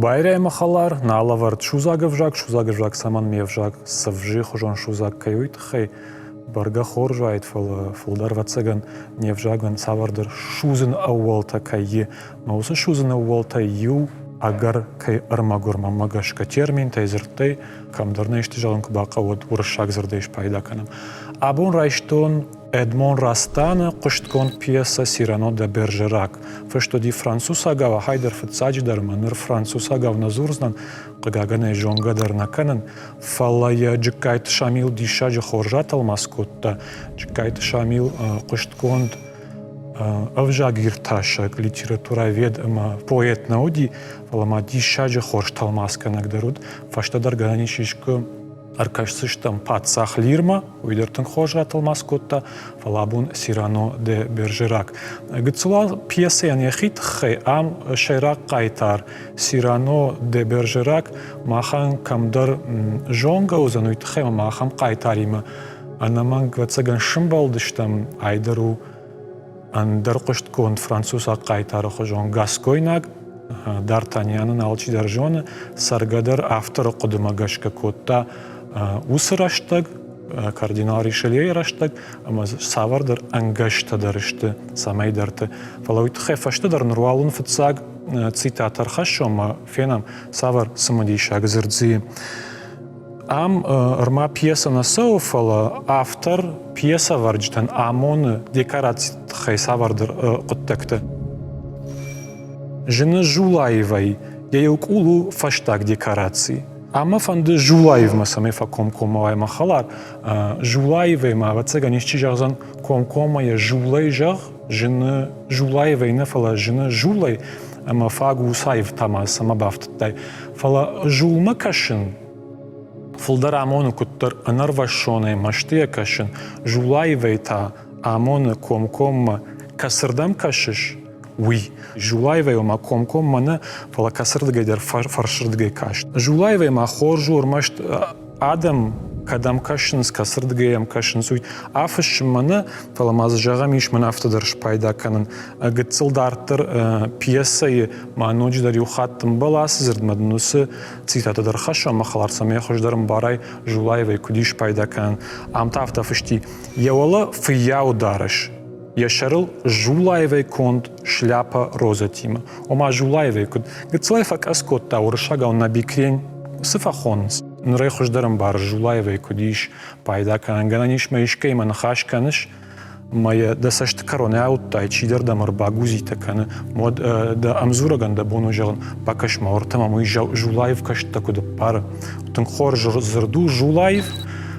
Байрай, мӕ хӕлар, нӕ алӕвӕрд судзаг ӕвзаг, судзаг ӕвзаг цӕмӕн ме взаг цывзыйы хуызон судзаг кӕй уый тыххӕй бӕргӕ хорз уаид, фӕлӕ фылдӕр ӕвӕццӕгӕн не взагӕн цавӕрдӕр судзын ӕууӕлтӕ кӕй и, мӕ уыцы судзын ӕууӕлтӕй иу ӕгӕр кӕй ӕрмӕгуыр, мӕнмӕ гӕсгӕ терминтӕй, дзырдтӕй кӕмдӕр нӕ исты зӕгъын куы бахъӕуы, уӕд уырыссаг дзырдӕй спайда кӕнӕм. Абон райстон Эдмон Растаны хъуыстгонд пьесӕ «Сирано де Бержерак» фыст уыди францусагау, ахӕй дӕр фыццаджыдӕр ӕмӕ ныр францусагау нӕ дзурдзынӕн, хъыгагӕн ӕй зонгӕ дӕр нӕ кӕнын, фӕлӕ йӕ Джыккайты Шамил диссаджы хорз ратӕлмац кодта. Джыккайты Шамил хъуыстгонд ӕвзагиртасӕг, литературовед ӕмӕ поэт нӕ уыди, фӕлӕ ма диссаджы хорз тӕлмацгӕнӕг дӕр уыд. Фӕстӕдӕр гӕнӕн ис искуы ӕркӕсдзыстӕм паддзах Лирмӕ, уый дӕр тынг хорз ратӕлмац кодта, фӕлӕ абон Сирано де Бержерак. Гыццыл пьесӕйӕн йӕхи тыххӕй ам сӕйраг хъайтар Сирано де Бержерак махӕн кӕмдӕр зонгӕ уыдзӕн, уый тыххӕй ӕмӕ ахӕм хъайтаримӕ ӕнӕмӕнг ӕвӕццӕгӕн сымбӕлдыстӕм, айдӕр у ӕндӕр хъуыстгонд французаг хъайтары хуызон гаскойнаг Д'Артаньянын алчидӕр зоны, цӕргӕ дӕр авторы хъуыдымӕ гӕсгӕ кодта уыцы рӕстӕг, кардинал Ришельейы рӕстӕг, ӕмӕ цавӕрдӕр ӕнгӕстӕ дӕр сты цӕмӕйдӕрты. Фӕлӕ уый тыххӕй фӕстӕдӕр ныр уал уын фыццаг цитат ӕрхӕссон ӕмӕ фенӕм, цавӕр цымыдисаг дзырд дзы Ам ӕрма пьесӕ нӕ цӕуы, фӕлӕ автор пьесӕвӕрджытӕн амоны декорациты тыххӕй цавӕрдӕр хъуыддӕгтӕ. Зыны зулаивӕй, йӕ иу къул у фӕстаг декораци. Ӕмӕ фӕнды Зулаевмӕ, цӕмӕй фӕкомкоммӕ уай мӕ хӕлар. Зулаевӕй ма, ӕвӕццӕгӕн, исчи зӕгъдзӕн, комкоммӕ йӕ зулӕй зӕгъ, зыны Зулаевӕй нӕ, фӕлӕ зыны зулӕй, ӕмӕ фаг усаив та ма цӕмӕ бафтыдтай. Фӕлӕ зулмӕ кӕсын фылдӕр амоны куыддӕр ӕнӕрвӕссонӕй мӕстыйӕ кӕсын, зулаивӕй та амоны комкоммӕ кӕцырдӕм кӕсыс, уый. Зулаевӕй ома комкоммӕ нӕ, фӕлӕ кӕцырдыгӕй дӕр фӕрсырдыгӕй каст. Зулаевӕй ма хорз у ӕрмӕст адӕм кӕдӕм кӕсынц, кӕцырдыгӕй йӕм кӕсынц, уый афыссынмӕ нӕ, фӕлӕ ма дзы зӕгъӕм ис мӕн афтӕ дӕр спайда кӕнын. Гыццыл дарддӕр пьесӕйы ма ноджыдӕр иу хатт ӕмбӕлы ацы дзырдмӕ дын уыцы цитатӕ дӕр хӕссӕм мӕ хӕлар, цӕмӕй хуыздӕр ӕмбарай Зулаевӕй куыд ис пайда кӕнӕн. Ам та афтӕ фысти, йӕ уӕлӕ фыййауы дарӕс, йӕ сӕрыл Зулаевӕй конд шляпӕ розӕтимӕ. Ома Зулаевӕй куыд гыццылӕй фӕкъӕдз кодта уырыссагау набикрень, цы фӕхонынц? Нырӕй хуыздӕр ӕмбары Зулаевӕй куыд ис пайда кӕнӕн. Гӕнӕн ис мӕ искӕимӕ ныхас кӕныс, ӕмӕ йӕ дӕ цӕсты кӕрон ауыдтай, чидӕр дӕм ӕрбагудзитӕ кӕны, уӕд дӕ ӕмдзурӕгӕн дӕ бон у зӕгъын, бакӕс-ма, уӕртӕ мӕм уый Зулаев кӕсттӕ куыд ӕппары. Тынг хорз дзырд у Зулаев,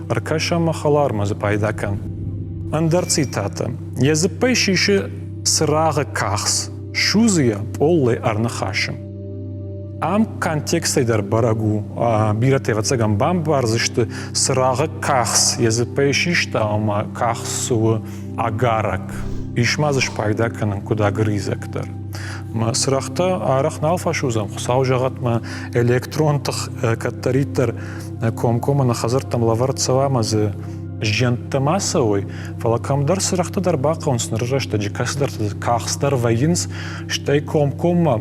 ӕркӕс ӕмӕ хӕлармӕ дзы пайда кӕн. Ӕндӕр цитатӕ. Йӕ дзыппӕй сисы цырагъы кӕхц, судзы йӕ, пъоллӕй ӕрныхасы. Ам контекстӕй дӕр бӕрӕг у, бирӕтӕ ӕвӕццӕгӕн бамбардзысты, цырагъы кӕхц йӕ дзыппӕй систа, ома кӕхц у агарок. Ис ма дзы спайда кӕнын куыд агризӕг дӕр. Мӕ цырӕгътӕ арӕх нал фӕсудзӕм, Хуыцау зӕгъӕт мӕ электрон тых кӕддӕриддӕр комкоммӕ нӕ хӕдзӕрттӕм лӕвӕрд цӕуа ӕмӕ дзы зиӕнттӕ ма цӕуой, фӕлӕ кӕмдӕр цырӕгътӕ дӕр бахъӕуынц ныры рӕстӕджы, кӕцыдӕрты дзы кӕхц дӕр вӕййынц, стӕй комкоммӕ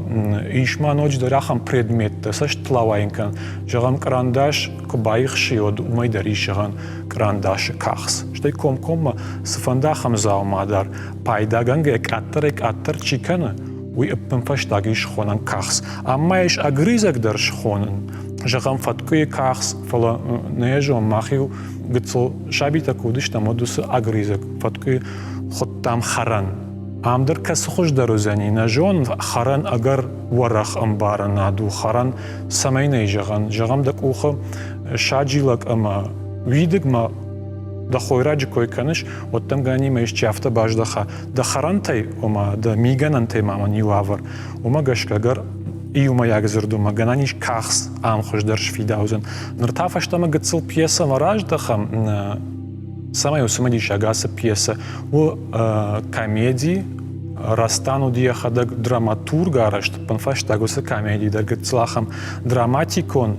ис ма ноджыдӕр ахӕм предметтӕ, цӕстытыл ауайын кӕн, зӕгъӕм, кърандас куы баихсый, уӕд уымӕй дӕр ис зӕгъӕн кърандасы кӕхц. Стӕй комкоммӕ цыфӕнды ахӕм дзаума дӕр пайдагӕнгӕ къаддӕрӕй-къаддӕр чи кӕны, уый ӕппынфӕстаг ис схонӕн кӕхц. Ам ма ис агризӕг дӕр схонын, зӕгъӕм, фӕткъуыйы кӕхц, фӕлӕ нӕ зон, мах-иу гыццыл сабитӕ куы уыдыстӕм, уӕд уыцы агризӕг фӕткъуы хуыдтам хӕрӕн. Ам дӕр кӕцы хуыздӕр уыдзӕни, нӕ зон, хӕрӕн ӕгӕр уӕрӕх ӕмбарынад у, хӕрӕн цӕмӕй нӕй зӕгъӕн. Зӕгъӕм, дӕ къухы саджилӕг ӕмӕ уидыгмӕ дӕ хойраджы кой кӕныс, уӕд дӕм гӕнӕнимӕ исчи афтӕ баздӕха, дӕ хӕрӕнтӕй, ома дӕ мигӕнӕнтӕй ма мын иу авӕр. Уымӕ гӕсгӕ ӕгӕр иумӕйаг дзырд у, гӕнӕн ис кӕхц ам хуыздӕр сфидаудзӕн. Ныр та фӕстӕмӕ гыццыл пьесӕмӕ раздӕхӕм, цӕмӕй у цымыдисаг ацы пьесӕ. У комеди, Растан уыди йӕхӕдӕг драматург арӕзт, ӕппынфӕстаг уыцы комеди дӕр гыццыл ахӕм драматикон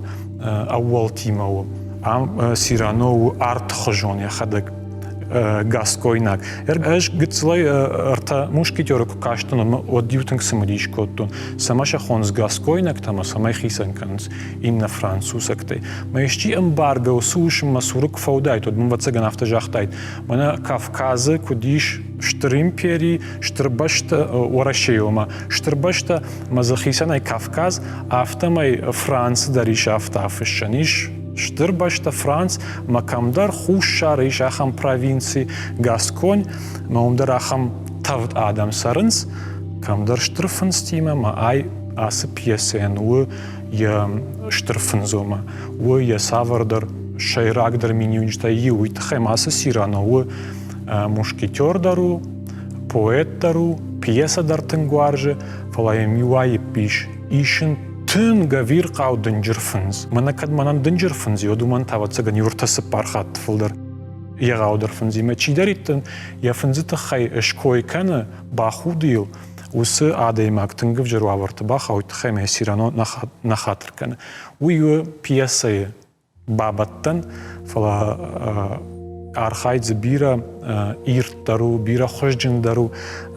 ӕууӕлтимӕ у. Ам Сирано у артхуызон йӕхӕдӕг. гаскойнаг. Ӕз гыццылӕй ӕртӕ мушкетеры куы кастӕн, уӕд иу тынг цымыдис кодтон, цӕмӕ сӕ хонынц гаскойнӕгтӕ ӕмӕ цӕмӕй хицӕн кӕнынц иннӕ францусӕгтӕй. Мӕ исчи ӕмбаргӕ уыцы уысммӕ цуры куы фӕуыдаид, уӕд мын ӕвӕццӕгӕн афтӕ загътаид, мӕнӕ Кавказы куыд ис стыр импери, стыр бӕстӕ, Уӕрӕсейы ома стыр бӕстӕ, ӕмӕ дзы хицӕнӕй Кавказ, афтӕмӕй Францы дӕр ис афтӕ афыссӕн ис стыр бӕстӕ Франц, ӕмӕ кӕмдӕр хуссары ис ахӕм провинци Гасконь, ӕмӕ уым дӕр ахӕм тӕвд адӕм цӕрынц, кӕмдӕр стыр фындзтимӕ, ӕмӕ ай ацы пьесӕйӕн у йӕ стыр фындз, ома у йӕ цавӕрдӕр сӕйрагдӕр миниуджытӕй иу. Уый тыххӕй ма ацы Сирано у мушкетер дӕр у, поэт дӕр у, пьесӕ дӕр тынг уарзы, фӕлӕ йӕм иу аипп ис, ис ын тынг ӕвирхъау дынджыр фындз. Мӕнӕ кӕд мӕнӕн дынджыр фындз уӕд уымӕн та, ӕвӕццӕгӕн, иу ӕртӕ-цыппар хатты фылдӕр егъаудӕр фындзимӕ. Чидӕриддӕр йӕ фындзы тыххӕй ской кӕны, бахуды йыл, уыцы адӕймаг тынг ӕвзӕр уавӕрты бахауд, тыххӕй мӕ Сирано нӕ хатыр кӕны. Уый у пьесӕйы бабӕттӕн, фӕлӕ архайд дзы бирӕ ирддӕр у, бирӕ хуызджындӕр у,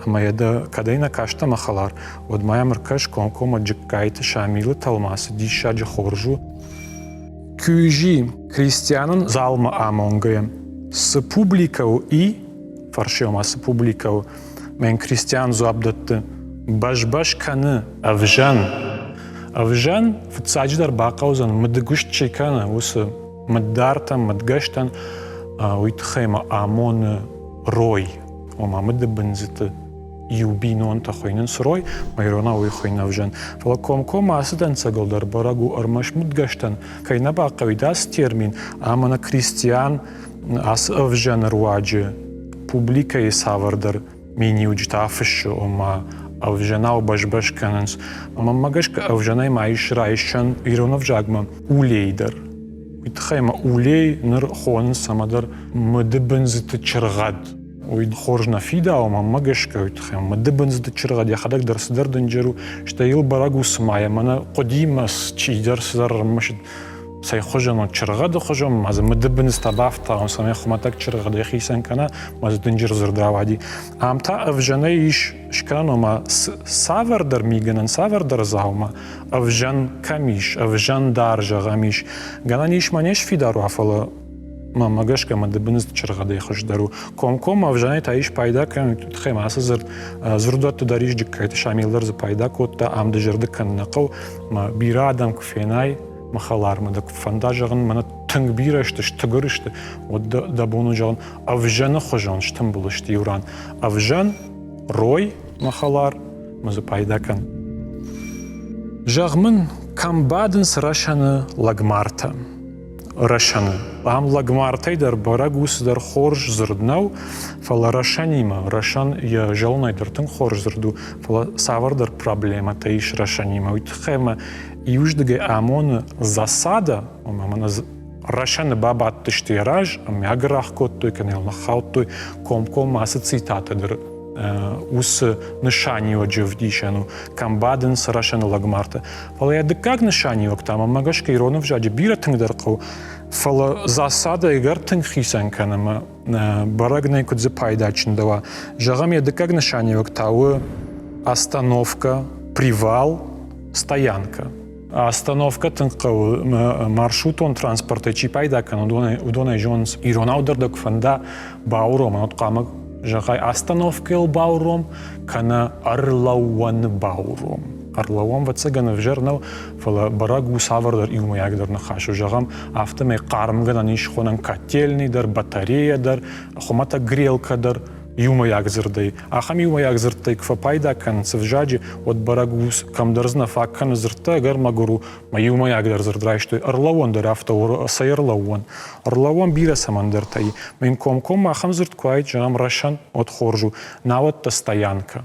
ӕмӕ йӕ дӕ кӕдӕй нӕ кастӕ, мӕ хӕлар, уӕд ма йӕм ӕркӕс комкоммӕ Джыккайты Шамилы тӕлмацы диссаджы хорз у. Кюжи христианӕн залмӕ амонгӕйӕ, цы публикӕ у и, фӕрсӕм цы публикӕ у, мӕн Кристиан дзуапп дӕтты, бӕз-бӕз кӕны ӕвзӕн. Ӕвзӕн фыццаджыдӕр бахъӕудзӕн мыдыгуыст чи кӕны, уыцы мыддартӕн, мыдгӕстӕн, уый тыххӕй ма амоны рой, ома мыдыбындзыты иу бинонтӕ хуыйнынц рой, ма иронау уый хуыйны ӕвзӕн. Фӕлӕ комкоммӕ ацы дӕнцӕгыл дӕр бӕрӕг у ӕрмӕст мыдгӕстӕн кӕй нӕ бахъӕуид ацы термин, ӕмӕ нӕ Кристиан ацы ӕвзӕны руаджы публикӕйы цавӕрдӕр миниуджытӕ афыссы, ома ӕвзӕнау бӕз-бӕз кӕнынц. Мӕнмӕ гӕсгӕ ӕвзӕнӕй ма ис райсӕн ирон ӕвзагмӕ улей дӕр. Уый тыххӕй ма улей ныр хонынц цӕмӕдӕр мыдыбындзыты чыргъӕд. Уый хорз нӕ фидауы, мӕнмӕ гӕсгӕ уый тыххӕй мыдыбындзыты чыргъӕд йӕхӕдӕг дӕр цыдӕр дынджыр у, стӕй йыл бӕрӕг у, цыма йӕ мӕнӕ хъуыдимӕ чидӕр цыдӕр ӕрымысыд цӕй хуызӕн у чыргъӕды хуызӕн, ма дзы мыдыбындзтӕ бафтауын, цӕмӕй хуымӕтӕг чыргъӕдӕй хицӕн кӕна, ма дзы дынджыр дзырд рауади. Ам та ӕвзӕнӕй ис скӕнӕн, ома цавӕрдӕр мигӕнӕн, цавӕрдӕр дзаума ӕвзӕн кӕм ис, ӕвзӕн дӕр зӕгъӕм ис. Гӕнӕн ис ма не сфидар уа, фӕлӕ мӕнмӕ гӕсгӕ мыдыбындз чыргъӕдӕй хуыздӕр у. Комкоммӕ ӕвзӕнӕй та ис пайда кӕнын, тыххӕй ма ацы дзырд дзырдуӕтты дӕр ис Джыккайты Шамил дӕр дзы пайда кодта, ам дызӕрдыг кӕнын нӕ хъӕуы. Мӕ бирӕ адӕм куы фенай, мӕ хӕлармӕ дӕ куы фӕнда зӕгъын, мӕнӕ тынг бирӕ сты, стыгуыр сты, уӕд дӕ бон у зӕгъын, ӕвзӕны хуызӕн стымбыл сты иу ран. Ӕвзӕн, рой, мӕ хӕлар, мӕ дзы пайда кӕн. Зӕгъ мын, кӕм бадынц рӕсӕны лӕгмартӕ? Рӕсӕны. Ам лӕгмартӕй дӕр бӕрӕг у цыдӕр хорз дзырд нӕу, фӕлӕ рӕсӕнимӕ, рӕсӕн йӕ зӕлынӕй дӕр тынг хорз дзырд у, фӕлӕ цавӕрдӕр проблемӕтӕ ис рӕсӕнимӕ. Уый тыххӕй мӕ иуыздыгӕй амоны засада, ома мӕнӕ рӕсӕны бабадтысты йӕ раз ӕмӕ агӕрах кодтой, кӕнӕ йыл ныххаудтой, комкоммӕ ацы цитатӕ дӕр уыцы нысаниуӕджы ӕвдисӕн у, кӕм бадынц рӕсӕны лӕгмартӕ. Фӕлӕ йӕ дыккаг нысаниуӕг та, мӕнмӕ гӕсгӕ, ирон ӕвзаджы бирӕ тынгдӕр хъӕуы, фӕлӕ засада ӕгӕр тынг хицӕн кӕны ӕмӕ бӕрӕг нӕй, куыд дзы пайда чындӕуа. Зӕгъӕм, йӕ дыккаг нысаниуӕг та у остановка, привал, стоянка. Остановка тынг хъӕуы маршрутон транспортӕй чи пайда кӕны, уыдонӕй зонынц, иронау дӕр дӕ куы фӕнда бауромын, уӕд хъуамӕ зӕгъай остановкӕйыл бауром, кӕнӕ ӕрлӕууӕны бауром. Ӕрлӕууӕн, ӕвӕццӕгӕн, ӕвзӕр нӕу, фӕлӕ бӕрӕг у цавӕрдӕр иумӕйагдӕр ныхас у. Зӕгъӕм, афтӕмӕй хъармгӕнӕн ис хонӕн котельный дӕр, батарея дӕр, хуымӕтӕг грелкӕ дӕр иумӕйаг дзырдӕй. Ахӕм иумӕйаг дзырдтӕй куы фӕпайда кӕнынц ӕвзаджы, уӕд бӕрӕг у, кӕмдӕр дзы нӕ фаг кӕны дзырдтӕ, ӕгӕр мӕгуыр у, мӕ иумӕйагдӕр дзырд райстой. Ӕрлӕууӕн дӕр афтӕ у, цӕй ӕрлӕууӕн? Ӕрлӕууӕн бирӕ цӕмӕндӕртӕ и. Мӕн комкоммӕ ахӕм дзырд куы уаид, зӕгъӕм, рӕсӕн, уӕд хорз у. Науӕд та стоянка.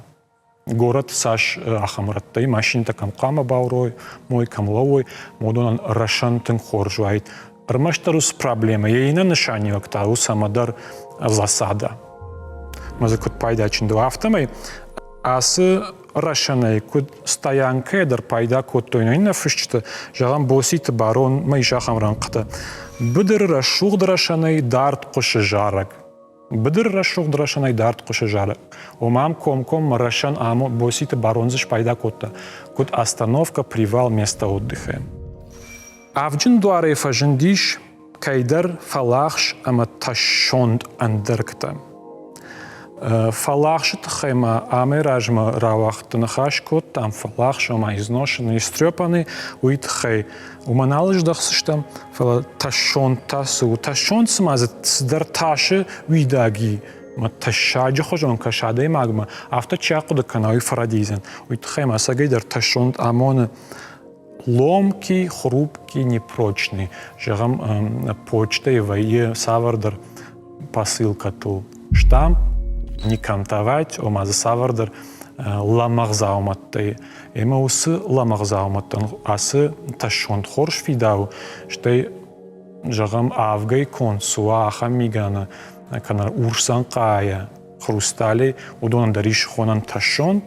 Горӕт цас ахӕм рӕттӕй машинӕтӕ кӕм хъуамӕ бауромой, кӕм лӕууой, уыдонӕн рӕсӕн тынг хорз уаид. Ӕрмӕстдӕр уыцы проблемӕ, йӕ иннӕ нысаниуӕг та у цӕмӕдӕр засада. Мӕ дзы куыд пайда чындӕуа, афтӕмӕй ацы рӕсӕнӕй куыд стоянкӕйӕ дӕр пайда кодтой нӕ иннӕ фысджытӕ, зӕгъӕм, Боситы Барон мӕ ис ахӕм рӕнхъытӕ. Быдыры рӕсугъд рӕсӕнӕй дард хъуысы зарӕг. Быдыр рӕсугъд рӕсӕнӕй дард хъуысы зарӕг. Ома ам комкоммӕ рӕсӕн ӕмӕ Боситы барон дзы спайда кодта, куыд остановка, привал, место отдыха. Авджын дуарӕй фӕзындис кӕйдӕр фӕлахс ӕмӕ тӕссонд ӕндӕргтӕ. Фӕлахсы тыххӕй ма амӕй размӕ рауагъдты ныхас кодтам, фӕлахс, ома изношенный, истрепанный, уый тыххӕй уымӕ нал здӕхдзыстӕм, фӕлӕ тӕссонд та цы у? Тӕссонд цыма дзы цыдӕр тасы уидаг и, ӕмӕ тӕссаджы хуызон кӕсы адӕймагмӕ, афтӕ чи ахъуыды кӕна, уый фӕрӕдийдзӕн. Уый тыххӕй ма ӕцӕгӕйдӕр тӕссонд амоны ломкий, хрупкий, непрочный. Зӕгъӕм, почтӕйы вӕййы цавӕрдӕр посылкӕтыл штамп, не кантовать, ома дзы цавӕрдӕр лӕмӕгъ дзаумӕттӕй. Ӕмӕ уыцы лӕмӕгъ дзаумӕттӕн ацы тӕссонд хорз фидауы, стӕй, зӕгъӕм, авгӕй конд цы уа, ахӕм мигӕнӕ кӕнӕ урс дзӕнхъайӕ хрусталӕй, уыдонӕн дӕр ис хонӕн тӕссонд,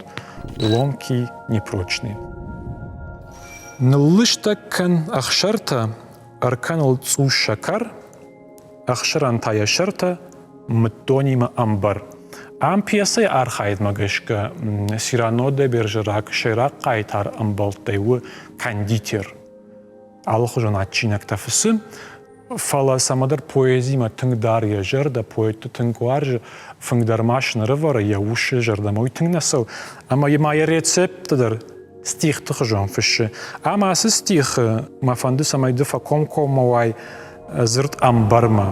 ломкий, непрочный. Ныллыстӕг кӕн ӕхсӕртӕ, ӕркӕн ыл цъус сӕкӕр, ӕхсырӕн та йӕ сӕртӕ мыддонимӕ ӕмбӕр. Ам пьесӕйы архайдмӕ гӕсгӕ Сирано де Бержерак сӕйраг хъайтар ӕмбӕлттӕй у кондитер. Алыхуызон адджинӕгтӕ фыцы, фӕлӕ цӕмӕдӕр поэзимӕ тынг дары йӕ зӕрдӕ, поэтты тынг уарзы, фынг дӕр ма снырывӕры, йӕ усы зӕрдӕмӕ уый тынг нӕ цӕуы. Ӕмӕ ма йӕ рецептты дӕр стихты хуызон фыссы. Ӕмӕ ацы стихы мӕ фӕнды, цӕмӕй ды фӕкомкоммӕ уай дзырд ӕмбӕрмӕ.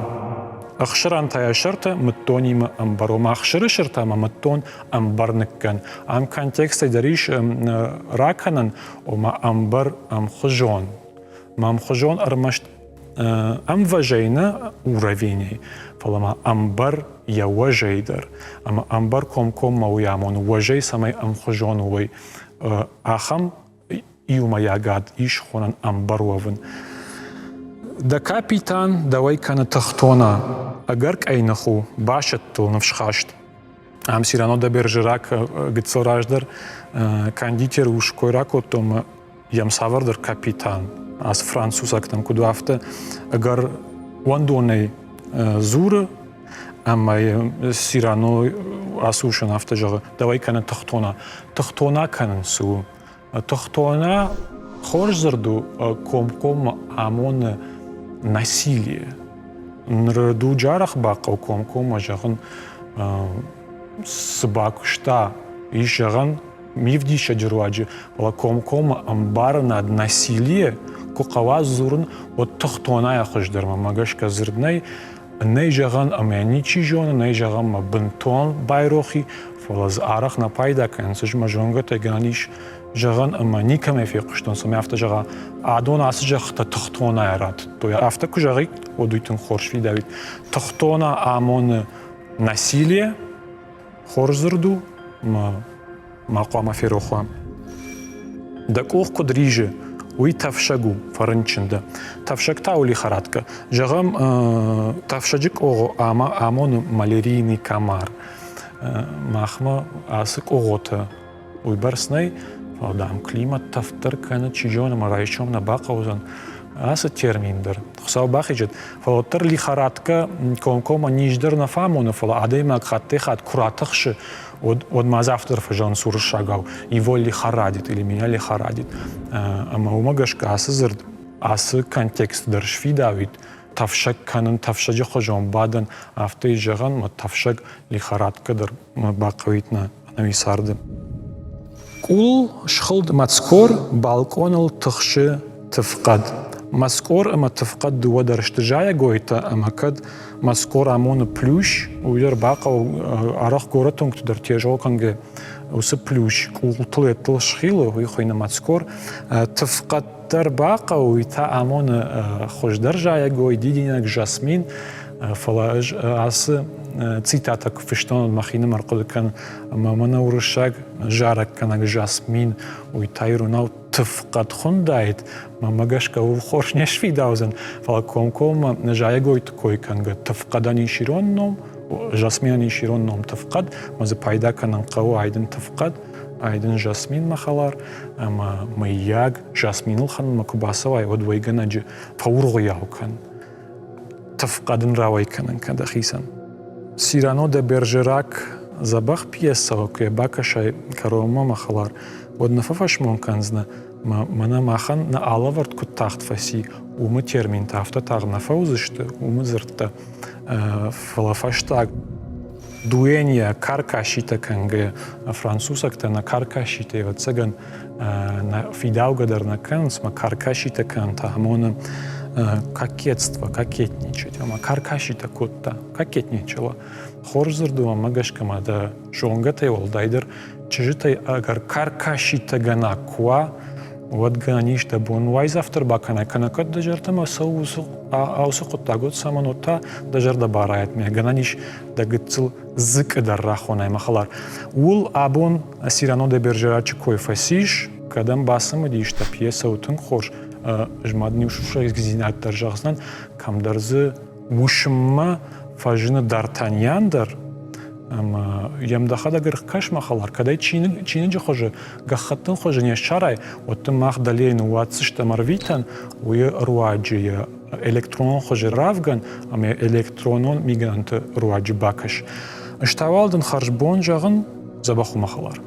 Ӕхсырӕн та йӕ сӕртӕ мыддонимӕ ӕмбӕр. Ома ӕхсыры сӕртӕ ӕмӕ мыддон ӕмбӕр ныккӕн. Ам контекстӕй дӕр ис ракӕнӕн, ома ӕмбӕр ӕмхуызон. Ма ӕмхуызон ӕрмӕст ӕмвӕзӕй нӕ уровенӕй, фӕлӕ ма ӕмбӕр йӕ уӕзӕй дӕр. Ӕмӕ ӕмбӕр комкоммӕ уый амоны уӕзӕй, цӕмӕй ӕмхуызон уой. Ахӕм иумӕйагад ис хонӕн ӕмбӕр уӕвын. Дӕ капитан дӕуӕй кӕны тыхтона, ӕгӕр къӕйных у, басӕтт ыл ныфсхаст. Ам Сирано де Бержерак гыццыл раздӕр кондитер ус кой ракодтон, йӕм цавӕрдӕр капитан, ацы французӕгтӕм куыд у, афтӕ ӕгӕр уӕндонӕй дзуры, ӕмӕ Сирано ацы усӕн афтӕ зӕгъы, дӕуӕй кӕны тыхтона. Тыхтона кӕнын цы у? Тыхтона хорз дзырд у, комкоммӕ амоны насилие. Ныр дуджы арӕх бахъӕуы комкоммӕ зӕгъын, цы бакуыста, ис зӕгъӕн, мивдисӕджы руаджы, фӕлӕ комкоммӕ ӕмбарынад насилие куы хъӕуа дзурын, уӕд тыхтонайӕ хуыздӕр мӕмӕ гӕсгӕ дзырд нӕй. Нӕй зӕгъӕн ӕмӕ ничи зоны, нӕй зӕгъӕн мӕ бынтон байрох и, фӕлӕ дзы арӕх нӕ пайда кӕнынц. Ӕз мӕ зонгӕтӕй гӕнӕн ис зӕгъӕн ӕмӕ никӕмӕй фехъуыстон, цӕмӕй афтӕ зӕгъа, адон ацы зӕххытӕ тыхтонайӕ ратыдтой. Афтӕ куы зӕгъид, уӕд уый тынг хорз фидауид. Тыхтона амоны насилие, Хорз дзырд у, ма, ма хъуамӕ ферох уа. Дӕ къух куыд ризы, уый тӕфсӕг у, фӕрынчын дӕ. Тӕфсӕг та у лихорадкӕ. Зӕгъӕм, тӕфсӕджы къогъо ӕмӕ амоны малярийный комар. Махмӕ ацы къогъотӕ уыйбӕрц нӕй, фӕлӕ, дам, климат тӕвддӕр кӕны, чи зоны, ӕмӕ райсом нӕ бахъӕудзӕн ацы термин дӕр. Хуыцау бахизӕд, фӕлӕ уӕддӕр лихорадкӕ комкоммӕ низ дӕр нӕ фӕамоны, фӕлӕ адӕймаг хаттӕй-хатт куы ратыхсы, уӕд, уӕд ма дзы афтӕ дӕр фӕзӕгъынц уырыссагау его лихорадит или меня лихорадит. Ӕмӕ уымӕ гӕсгӕ ацы дзырд ацы контексты дӕр сфидауид, тӕфсӕг кӕнын, тӕфсӕджы хуызон бадӕн, афтӕ ис зӕгъӕн, ӕмӕ тӕфсӕг лихорадкӕ дӕр бахъӕуид нӕ ӕнӕуи царды. Къулыл схылд мӕцкъор, балкъоныл тыхсы тыфхъӕд. Мӕцкъор ӕмӕ тыфхъӕд дыууӕ дӕр сты зайӕгойтӕ ӕмӕ кӕд мӕцкъор амоны плющ, уый дӕр бахъӕуы арӕх горӕты уынгты дӕр тезгъо кӕнгӕ уыцы плющ къултыл йедтыл схилы, уый хуыйны мӕцкъор. Тыфхъӕд дӕр бахъӕуы, уый та амоны хуыздӕр зайӕгой, дидинӕг, жасмин. Фӕлӕ ӕз ацы цитатӕ куы фыстон, уӕд мӕхинымӕр хъуыды кӕнын, ӕмӕ мӕнӕ уырыссаг зарӕггӕнӕг Жасмин, уый та иронау тыфхъӕд хуындаид, мӕнмӕ гӕсгӕ ууыл хорз не сфидаудзӕн, фӕлӕ комкоммӕ зайӕгойты кой кӕнгӕ тыфхъӕдӕн ис ирон ном, Жасминӕн ис ирон ном тыфхъӕд, ӕмӕ дзы пайда кӕнын хъӕуы айдын тыфхъӕд, айдын Жасмин мӕ хӕлар, ӕмӕ мыййаг Жасминыл хӕнынмӕ куы бацӕуай, уӕд уӕйгӕнӕджы фӕуыргъуыйау кӕн. Тыфхъӕдын рауӕй кӕнын кӕн дӕхицӕн. Сирано де Бержерак дзӕбӕх пьесӕ куы бакӕсай кӕронмӕ, мӕ хӕлар, уӕд нӕ фӕфӕсмон кӕндзынӕ, мӕнӕ махӕн нӕ алӕвӕрд куыд тагъд фӕци, уымы терминтӕ афтӕ тагъд нӕ фӕуыдзысты, уымы дзырдтӕ. Фӕлӕ фӕстаг дуэнья каркаситӕ кӕнгӕ французӕгтӕ нӕ каркаситӕ, ӕвӕццӕгӕн, нӕ фидаугӕ дӕр нӕ кӕнынц, ма каркаситӕ кӕнын та амоны кокетство, кокетничать. Ӕмӕ каркаситӕ кодта, кокетничала. Хорз дзырд у, ӕмӕ гӕсгӕ ма дӕ зонгӕтӕй уӕлдайдӕр чызджытӕй ӕгӕр каркаситӕгӕнӕг куы уа, уӕд гӕнӕн ис дӕ бон уайдзӕф дӕр бакӕнай, кӕнӕ кӕд дӕ зӕрдӕмӕ цӕуы уыцы хъуыддаг, уӕд цӕмӕн уӕд та дӕ зӕрдӕ барайӕд мӕ гӕнӕн ис дӕ гыццыл дзыкъы дӕр рахонай, мӕ хӕлар. Ууыл абон Сирано де Бержерачы кой фӕцис, кӕдӕм бацымыдис, дӕ пьесӕ у тынг хорз, ӕз ма дын иу сусӕгдзинад дӕр зӕгъдзынӕн, кӕмдӕр дзы уысммӕ фӕзыны Д'Артаньян дӕр, ӕмӕ йӕм дӕхӕдӕг ӕркӕс, мӕ хӕлар, кӕд ӕй чиныджы хуызы, гӕххӕттын хуызы не ссарай, уӕд дын мах дӕлейы ныууадздзыстӕм ӕрвитӕн, уый руаджы йӕ электронон хуызы равгӕн ӕмӕ электронон мигӕнӕнты руаджы бакӕс. Ӕз та уал дын хӕрзбон зӕгъын, дзӕбӕх у мӕ хӕлар.